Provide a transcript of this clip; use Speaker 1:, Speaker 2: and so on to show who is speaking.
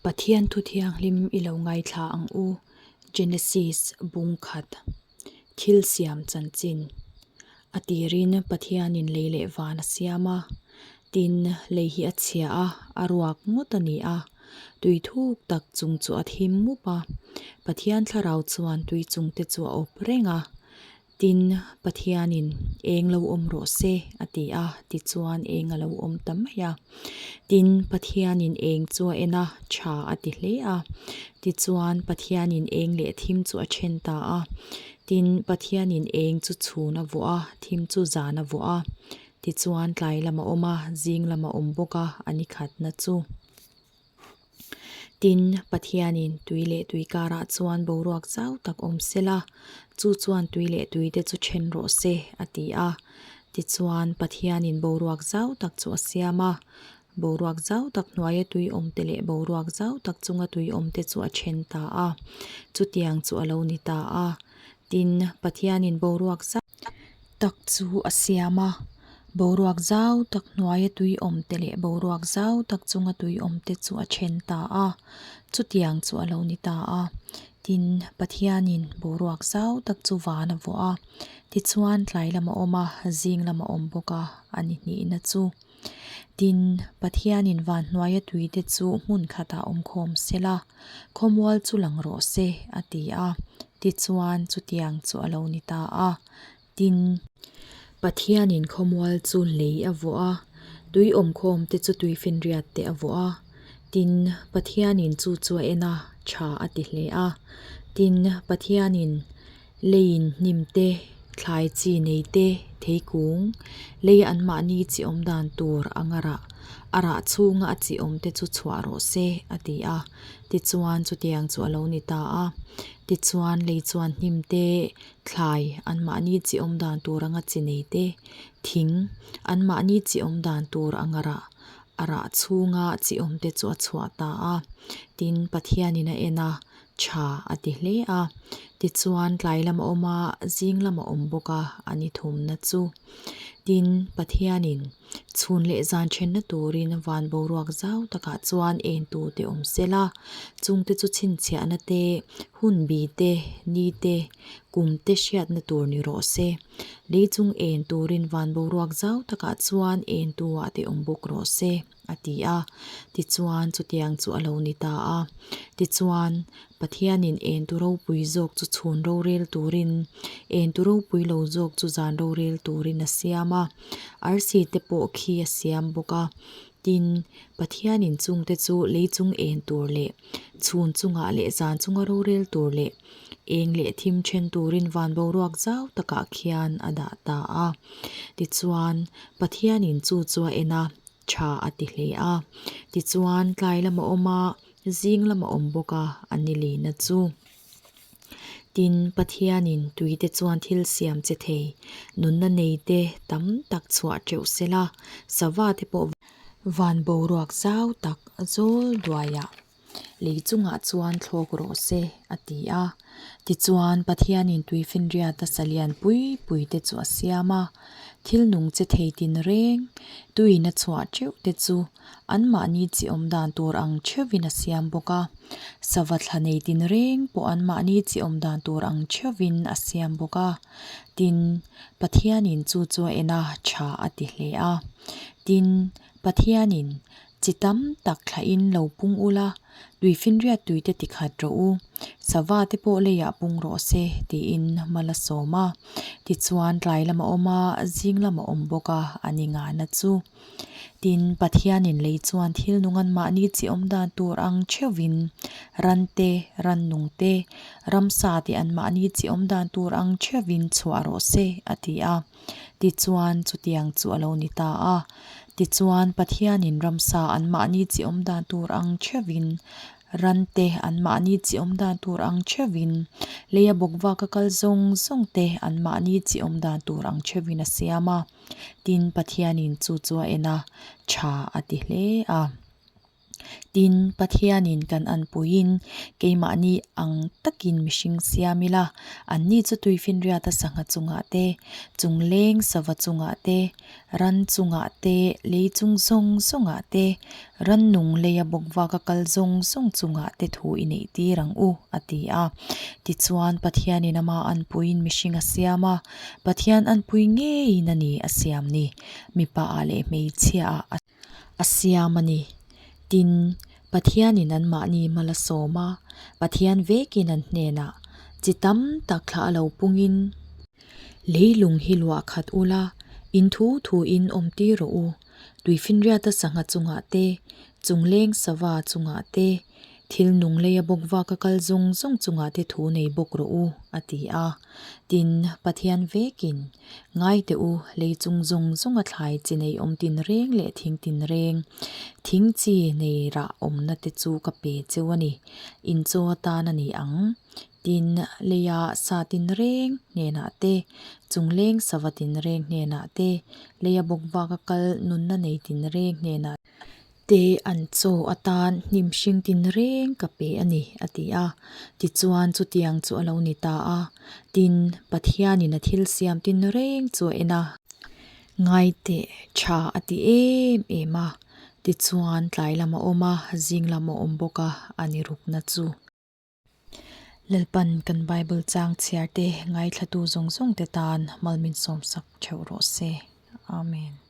Speaker 1: Pathian thu thianghlim i lo ngaithla ang u, Genesis bung khat, Thil siam chanchin. A tirin Pathianin lei leh van a siam a, tin, lei hi a chhia a, a ruak ngawt a ni a, tui thuk tak chung chu a thim mup a. Pathian thlarau chuan tui chungte chu a awp reng a, Tin, Pathianin, Eng lo awm rawh se, a ti a, tichuan eng a lo awm ta mai a. Tin, Pathianin eng chu a en a, tha a ti hle a. Tichuan, Pathianin eng leh thim chu a then ta a. Tin, Pathianin eng chu chhun a vuah a, thim chu zan a vuah a. Tichuan, tlai lam a awm a, zing lam a awm bawk a, a ni khatna chu. Tin, Pathianin tui leh tui karah chuan boruak zau tak awm se la, chu chuan tui leh tuite chu then rawh se, a ti a. Tichuan, Pathianin boruak zau tak chu a siam a. Boruak zau tak hnuaia tui awmte leh boruak zau tak chunga tui awmte chu a then ta a. Chutiang chu a lo ni ta a. Tin, Pathianin boruak zau. Tak chu a siam a, boruak zau tak hnuaia tui awm te leh boruak zau tak chunga tui awm te chu a then ta a, chutiang chu a lo ni ta a. Tin, Pathianin boruak zau tak chu van a vuah a, tichuan tlai lam a awm a, zing lam a awm bawk a, a ni hnihna chu. Tin, Pathianin van hnuaia tui te chu hmun khatah awm khawm se la, khawmual chu lang rawh se, a ti a. Tichuan, chutiang chu a lo ni ta a. Tin, Pathianin khawmual chu lei a vuah a, tui awmkhawm te chu tuifinriat te a vuah a. Tin, Pathianin chu chu a en a, tha a ti hle a. Tin, Pathianin Leiin hnim te, thlai chi nei te, theikung, lei anmahni chi awm dan tur anga rah, a rah chhunga a chi awm te chu chhuah rawh se, a ti a. Tichuan chutiang chu a lo ni ta a. Tichuan lei chuan hnim te, thlai anmahni chi awm dan tur anga chi nei te, thing anmahni chi awm dan tur anga rah, a rah chhunga chi awm te chu a chhuah ta a. Tin, Pathianin a en a, Tha a ti hle a. Tichuan tlai lam a awm a, zing lam a awm bawk a, a ni thumna chu. Tin, Pathianin chhun leh zan thenna turin van boruak zau takah chuan eng tute awm sela, chungte chu chhinchhiahna te, hun bi te, ni te, kum te hriatna tur ni rawh se. Lei chung eng turin van boruak zau takah chuan eng tuah te awm bawk rawh se. A ti a. Tichuan, chutiang chu a lo ni ta a. Tichuan, Pathianin entu ropui zawk chu chhun rorel turin, entu ropui lo zawk chu zan rorel turin a siam a. Arsi te pawh khi a siam bawk a. Tin, Pathianin chungte chu lei chung en tur leh chhun chungah leh zan chunga rorel tur leh eng leh thim then turin van boruak zau takah khian a dah ta a. Tichuan, Pathianin chu chu a en a. Tha a ti hle a. Tichuan tlai lam a awm a, zing lam a awm bawk a, a ni lina chu. Tin, Pathianin tuite chuan thil siam che thei, nunna neite tam tak chhuah teuh sela, sava te pawh van boruak zau tak zawl duaiah Lei chungah chuan thlawk rawh se, a ti a. Tichuan, Pathianin tuifinriata salian pui pui te chu a siam a. Thil nung che thei tin reng, tuiin a chhuah teuh te chu anmahni chi awm dan tur ang theuhin a siam bawk a. Sava thla nei tin reng pawh anmahni chi awm dan tur ang theuhin a siam bawk a. Tin, Pathianin chu chu a en a, tha a ti hle a. Tin, Pathianin Chi tam tak thlahin lo pung ula, tuifinriat tuite tikhat rawh u, sava te pawh leiah pung rawh se, tiin mal a sawm a. Tichuan tlai lam a awm a, zing lam a awm bawk a, a ni ngahna chu. Tin, Pathianin lei chuan thil nung anmahni chi awm dan tur ang theuhin, ran te, rannung te, ramsa te anmahni chi awm dan tur ang theuhin chhuah rawh se, a ti a. Tichuan, chutiang chu a lo ni ta a. Tichuan, Pathianin ramsa anmahni chi awm dan tur ang theuhin, rante anmahni chi awm dan tur ang theuhin, leia bawkvaka kal zawng zawng te anmahni chi awm dan tur ang theuhin a siam a. Tin, Pathianin chu chu a en a, tha a ti hle a. Tin, Pathianin kan anpuiin keimahni ang takin mihring siam ila, anni chu tuifinriata sangha chungah te, chungleng sava chungah te, ran chungah te, lei chung zawng zawngah te, rannung leia bawkvaka kal zawng zawng chungah te thu i neih tir ang u, a ti a. Tichuan, Pathianin ama anpuiin mihring a siam a, Pathian anpui ngeiin a ni a siam ni, mipa ah leh hmeichhia ah a. A siam a ni. Tin, Pathianin anmahni hma la sawm a, Pathian vekin an hnenah chi tam tak thla a lo pungin, Leilung hi luah khat ula, in thu thuin awm tir rawh u, tuifinriata sangha chungah te, chungleng sava chungah te, Thil nung leia bawk vak a kal zawng zawng chungah te thu nei bawk rawh u, a ti a. Tin, Pathian vekin, Ngai teh u, lei chung zawng zawnga thlai chi nei awm tin reng leh thing tin reng, thing chi nei rah awmna te chu ka pe cheu a ni, in chaw atan a ni ang. Tin, leia sa tin reng hnenah te, chungleng sava tin reng hnenah te, leia bawk vak a kal nunna nei tin reng hnenah Te an chaw atan hnim hring tin reng ka pe a ni, a ti a. Tichuan chutiang chu a lo ni ta a. Tin, Pathianin a thil siam tin reng chu a en a. Ngaiteh tha a ti em em a. Tichuan tlai lam a awm a, zing lam a awm bawk a, a ni rukna chu. Lalpan kan Bible chang chhiar te ngaithlatu zawng zawng te tan malmin sawmsak theuh rawh se. Amen.